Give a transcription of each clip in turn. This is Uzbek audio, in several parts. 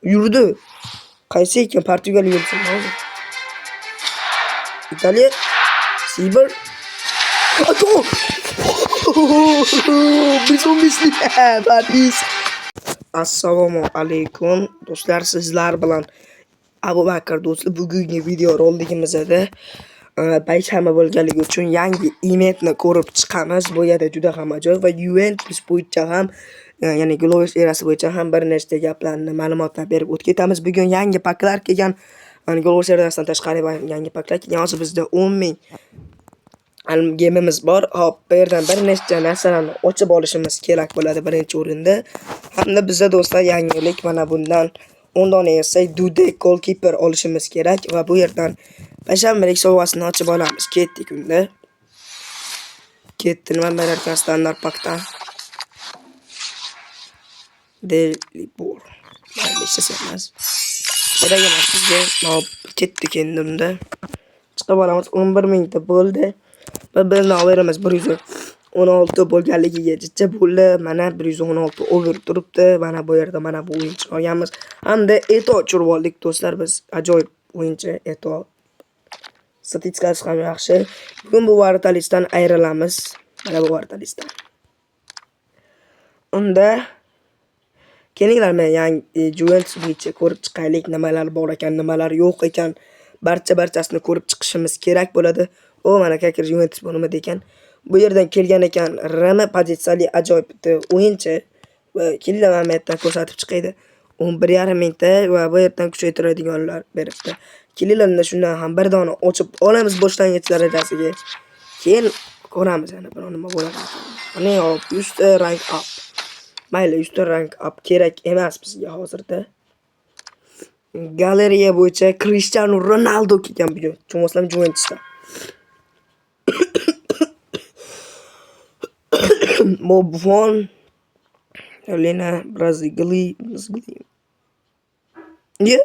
Yurdi. Qaysi ekan? Portugaliya yursin hozir. Italiya. Sibir. Gol! 115'lik Paris. Assalomu alaykum do'stlar, sizlar bilan Abu Bakr do'stlar. Bugungi video roligimizda payshanba bo'lganligi uchun yangi eventni ko'rib chiqamiz. Bu yerda juda ham ajoyib va Juventus bo'yicha ham, ya'ni Global erasi bo'yicha ham bir nechta gaplarni, ma'lumotlar berib o'tib ketamiz. Bugun yangi paklar kelgan. Ya'ni Global erasidan tashqari yangi paklar kelgan. Hozir bizda 10,000 gemimiz bor. Hop, bu yerdan bir nechta narsalarni ochib olishimiz kerak bo'ladi birinchi o'rinda. Hamda bizda do'stlar yangilik mana bundan 10 dona yig'sak Dudek goalkeeper olishimiz kerak va bu yerdan payshanbalik sovg'asini ochib olamiz. Ketdik unda. Ketdi, nima berar ekan standart pakdan? Delibor. Mayli, hech emas. Kerak emas bizga. Hop, ketdik endi unda. Chiqib olamiz. 11,000 ta bo'ldi. Va bizni overimiz 116 bo'lganligiga jicha bo'ldi. Mana 116 over turibdi. Mana bu yerda mana bu o'yinchini olganmiz. Hamda Eto tushirib oldik do'stlar biz. Ajoyib o'yinchi Eto. Statistikasi ham yaxshi. Bugun bu vartalistdan ayrilamiz. Mana bu vartalistdan. Unda kelinglar, men yangi Juventus bo'yicha ko'rib chiqaylik, nimalar bor ekan, nimalar yo'q ekan. Barchasini ko'rib chiqishimiz kerak bo'ladi. O, mana kakir Juventus bu nima degan. Bu yerdan kelgan ekan RM pozitsiyali ajoyib bitta o'yinchi va kelinglar mana bu yerdan ko'rsatib chiqaydi. 11,5 mingta va bu yerdan kuchaytiradiganlar beribdi. Kelinglar unda shundan ham bir dona ochib olamiz boshlang'ich darajasiga. Keyin ko'ramiz yana biror nima bo'ladi. Mana hop, 100 ta rank up. Mayli, 100 ta rank up kerak emas bizga hozirda. Galereya bo'yicha Cristiano Ronaldo kelgan bugun. Tushunmasam Juventusda. Buffon, Lena, Brazili, Brazili. Ye?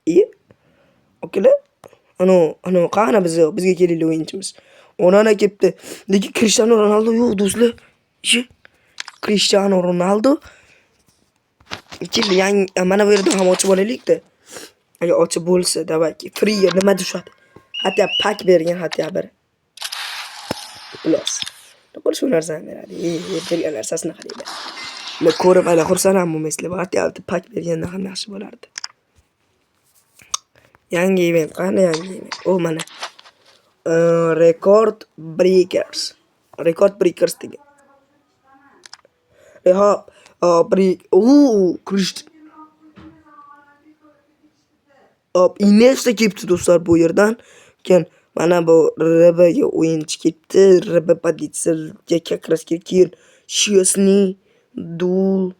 Ye? Okeylar. Ano, ano, qani bizga kerakli o'yinchimiz. Onana kelibdi. Lekin Cristiano Ronaldo yo'q do'stlar. Ishi. Cristiano Ronaldo. Keldi, yangi mana bu yerda ham ochib olaylik-da. Agar ochib bo'lsa, давайте. Free nima tushadi? Hatto pak bergan, hatto bir. Plus. To'g'ri shu narsani beradi. Bergan narsasini qaranglar. Men ko'rib hali xursand ham bo'lmaysizlar. Hatto pak berganda ham yaxshi bo'lardi. Yangi event, qani yangi event? O mana. Record Breakers. Record Breakers degan. Hop, break. Hop, Iniesta kelibdi do'stlar bu yerdan. Keyin mana bu RBga o'yinchi kelibdi. RB pozitsiyaga как раз keyin Chesney, Dul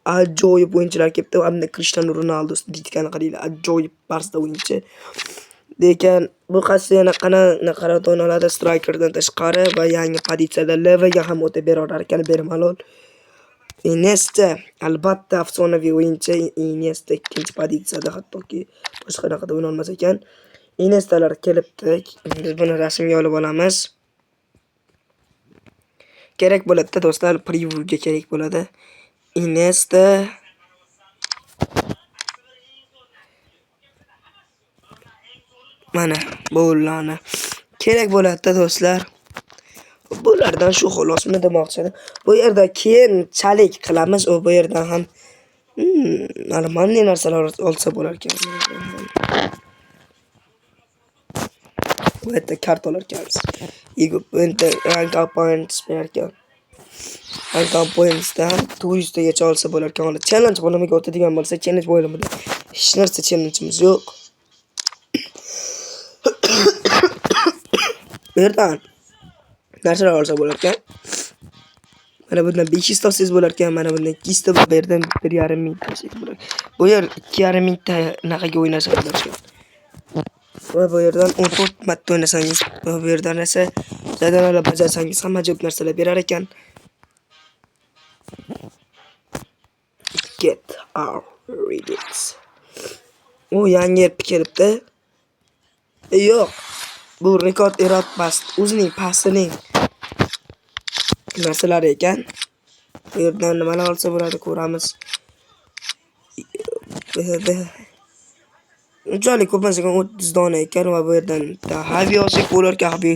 ajoyib o'yinchilar kelibdi. Hamda Cristiano Ronaldo statistikani qaranglar, ajoyib tarzda o'yinchi. Lekin bu qaysi yana qanaqa o'yna oladi strikerdan tashqari va yangi pozitsiyada LVga ham o'tib bera olar ekan bemalol. Iniesta albatta afsonaviy o'yinchi. Iniesta ikkinchi pozitsiyada, hattoki boshqa qanaqada o'yna olmas ekan. Iniestalar kelibdi. Biz buni rasmga olib olamiz. Kerak bo'ladi-da do'stlar, previewga kerak bo'ladi. Iniesta mana bularni kerak bo'ladi-da do'stlar. Bulardan shu xulosmi demoqchi edim. Bu yerda keyinchalik qilamiz. U bu yerdan ham нормальный narsalar olsa bo'lar ekan. Bu yerda kart olar ekanmiz. Bu yerda rank up points berar ekan. Rank up pointsdan 400 tagacha olsa bo'lar ekan. Challenge bo'limiga o'tadigan bo'lsa, challenge bo'limida hech narsa challenge'imiz yo'q. Bu yerdan narsalar olsa bo'lar ekan. Mana bundan 500 ta olsangiz bo'lar ekan, mana bundan 200 ta, bu yerdan 1,5 ming ta olsangiz bo'lar. Bu yer 2,5 ming ta naqaga o'ynasangiz bo'lar ekan. Va bu yerdan 14 marta o'ynasangiz, va bu yerdan esa zadanalar bajarsangiz ham ajoyib narsalar berar ekan. Get our readings. U yangi yerga kelibdi. Yo'q. Bu rekord yaratmas, o'zining pastining narsalari ekan. Bu yerdan nimalar olsa bo'ladi ko'ramiz. Bu yerda unchalik ko'p emas ekan, 30 dona ekan va bu yerdan Xavi olsak bo'lar ekan. Xavi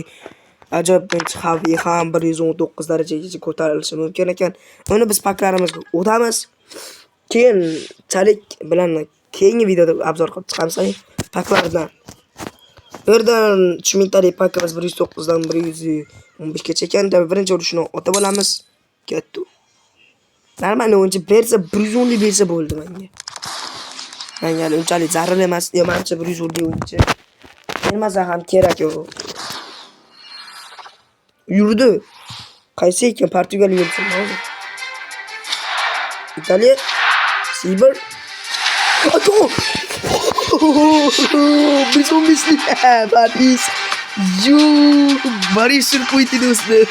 ajoyib birinchi Xavi ham 119 darajagacha ko'tarilishi mumkin ekan. Uni biz paklarimizga o'tamiz. Keyinchalik bilan keyingi videoda obzor qilib chiqamiz paklardan. Bu yerdan 3 mingtalik pakimiz 109 dan 115 gacha ekan. Birinchi o'rin shuni otib olamiz. Ketdi. Normal o'yinchi bersa 110 lik bersa bo'ldi menga. Menga hali unchalik zarur emas. Yo, manimcha 110 lik o'yinchi bermasa ham kerak yo'q. Yurdi. Qaysi ekan? Portugaliya yursin hozir. Italiya, Sibir. Gol! 115lik Paris. Yo'q, Paris surib qo'ydi do'stlar.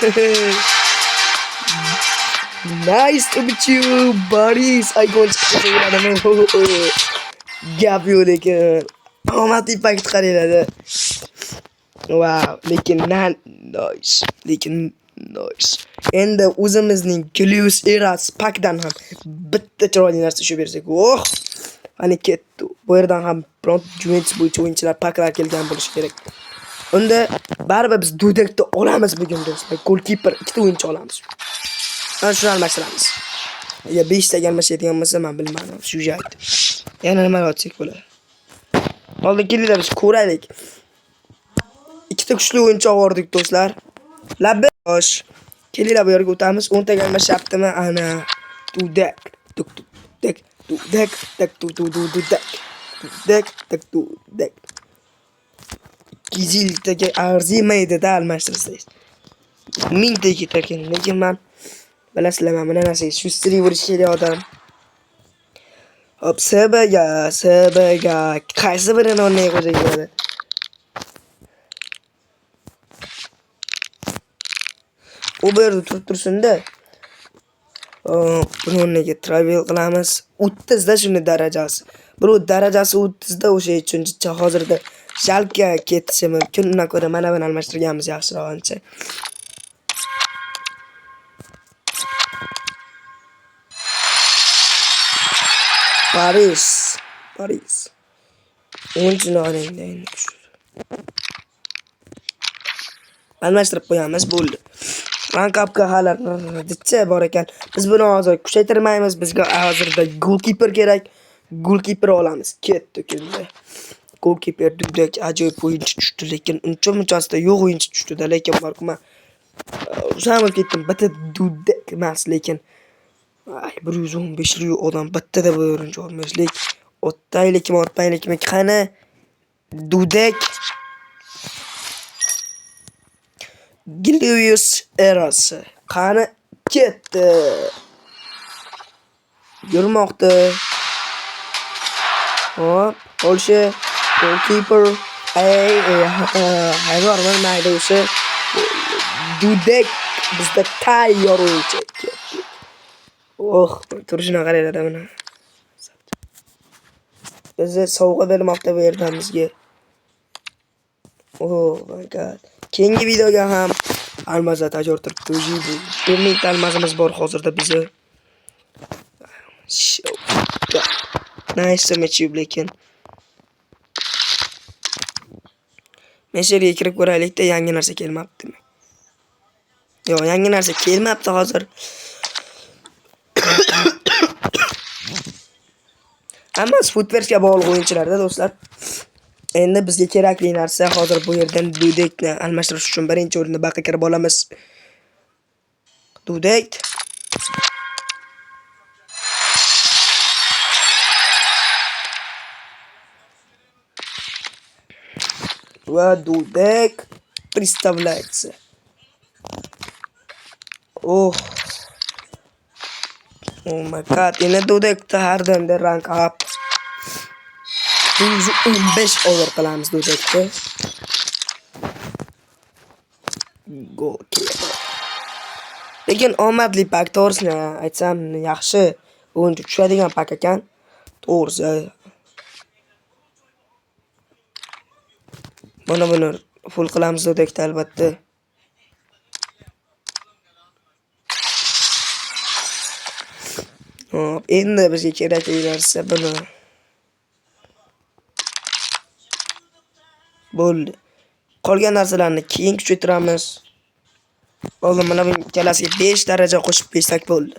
Nice to meet you, Boris. Icon chiqsa bo'ladimi? Gap yo'q lekin. Omadli paket qaranglar. Wow, lekin nice. Lekin nice. Endi o'zimizning Gilius Eras pakdan ham bitta chiroyli narsa tushib bersak. Oh! Ana ketdi. Bu yerdan ham biron Juventus bo'yicha o'yinchilar paklar kelgan bo'lishi kerak. Unda baribir biz Dudekni olamiz bugun do'stlar. Golkiper ikkita o'yinchi olamiz. Mana shuni almashtiramiz. Agar 5 taga almashadigan bo'lsa, men bilmadim. Syujet. Yana nima otsak bo'ladi? Oldin kelinglar biz ko'raylik. Ikkita kuchli o'yinchi oldik do'stlar. Labbe. Xo'sh. Kelinglar bu yerga o'tamiz. 10 taga almashyaptimi? Ana. Dudek. Tuk tuk tek. Dudek tek tu tu tu dudek. Dudek tek dudek. 200 yiltaga arzimaydi-da almashtirsangiz. 1000 ta ketar ekan. Lekin men bilasizlar, men buni narsaga shustri bo'lish kerak odam. Hop, SBga, SBga qaysi birini o'rniga qo'ysak bo'ladi? U bu yerda turib tursin-da. Buni o'rniga travel qilamiz. 30 da shuni darajasi. Bir darajasi 30 da o'sha uchun hozirda Jalka ketishi mumkin. Undan ko'ra mana buni almashtirganimiz yaxshiroq ancha. Paris. Paris. O'yinchini olingda endi. Almashtirib qo'yamiz, bo'ldi. Rankapka hali dicha bor ekan. Biz buni hozir kuchaytirmaymiz. Bizga hozirda golkiper kerak. Golkiper olamiz. Ketdik endi. Golkiper Dudek ajoyib o'yinchi tushdi, lekin uncha munchasida yo'q o'yinchi tushdida, lekin borku men xursand bo'lib ketdim. Bitta Dudek emas, lekin ay 115 lik odam bittada 115 lik. Otaylikmi, otmaylikmi? Qani Dudek Gilius erasi. Qani ketdi. Yurmoqda. Hop, Polsha goalkeeper. Ey, hayvon mayda o'sha Dudek bizda tayyor o'yinchi. Ketdik. Oh, turishini qaranglar mana. Bizni sovg'a bermoqda bu yerdan bizga. Oh my god. Keyingi videoga ham almazlar tayyor turibdi. Уже bu 10 mingta almazimiz bor hozirda bizni. Nice to meet you lekin. Messerga kirib ko'raylik-da, yangi narsa kelmabdimi? Yo'q, yangi narsa kelmabdi hozir. Hammasi Footverse'ga bog'liq o'yinchilarda do'stlar. Endi bizga kerakli narsa hozir bu yerdan Dudekni almashtirish uchun birinchi o'rinda baqa kirib olamiz. Dudek. Va Dudek представляется. Oh. Oh my god. Endi Dudekda har doimda rank up. 115 over qilamiz Dudekda. Goalkeeper. Lekin omadli pak, to'g'risini aytsam, yaxshi o'yinchi tushadigan pak ekan. To'g'risi. Mana buni full qilamiz Dudekda albatta. Hop, endi bizga kerakli narsa buni. Bo'ldi. Qolgan narsalarni keyin kuchaytiramiz. Bo'ldi, mana bu ikkalasiga 5 daraja qo'shib bersak bo'ldi.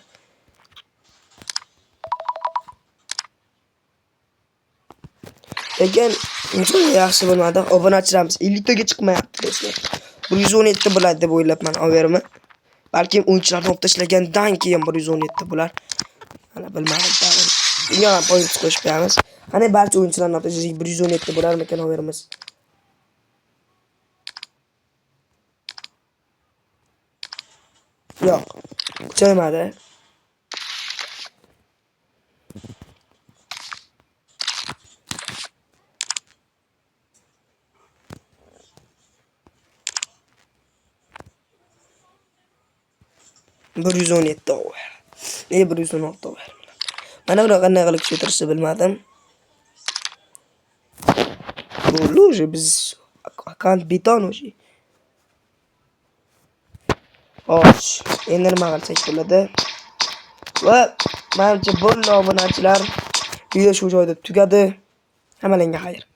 Lekin uncha yaxshi bo'lmadi. Obunachilarimiz 50 taga chiqmayapti do'stlar. 117 bo'ladi deb o'ylabman overmi. Balkim o'yinchilarni olib tashlagandan keyin 117 bo'lar. Mana bilmadim. Bunga ham point qo'shib qo'yamiz. Qani barcha o'yinchilarni olib tashlasak 117 bo'larmikan overimiz? Yo'q. Kuchaymadi. 117 over. 116 over. Mana buni qanday qilib kuchaytirishni bilmadim. Bo'ldi уже, biz akkaunt beton уже. Xo'sh, endi nima qilsak bo'ladi? Va manimcha bo'ldi, obunachilar. Video shu joyda tugadi. Hammalarga xayr.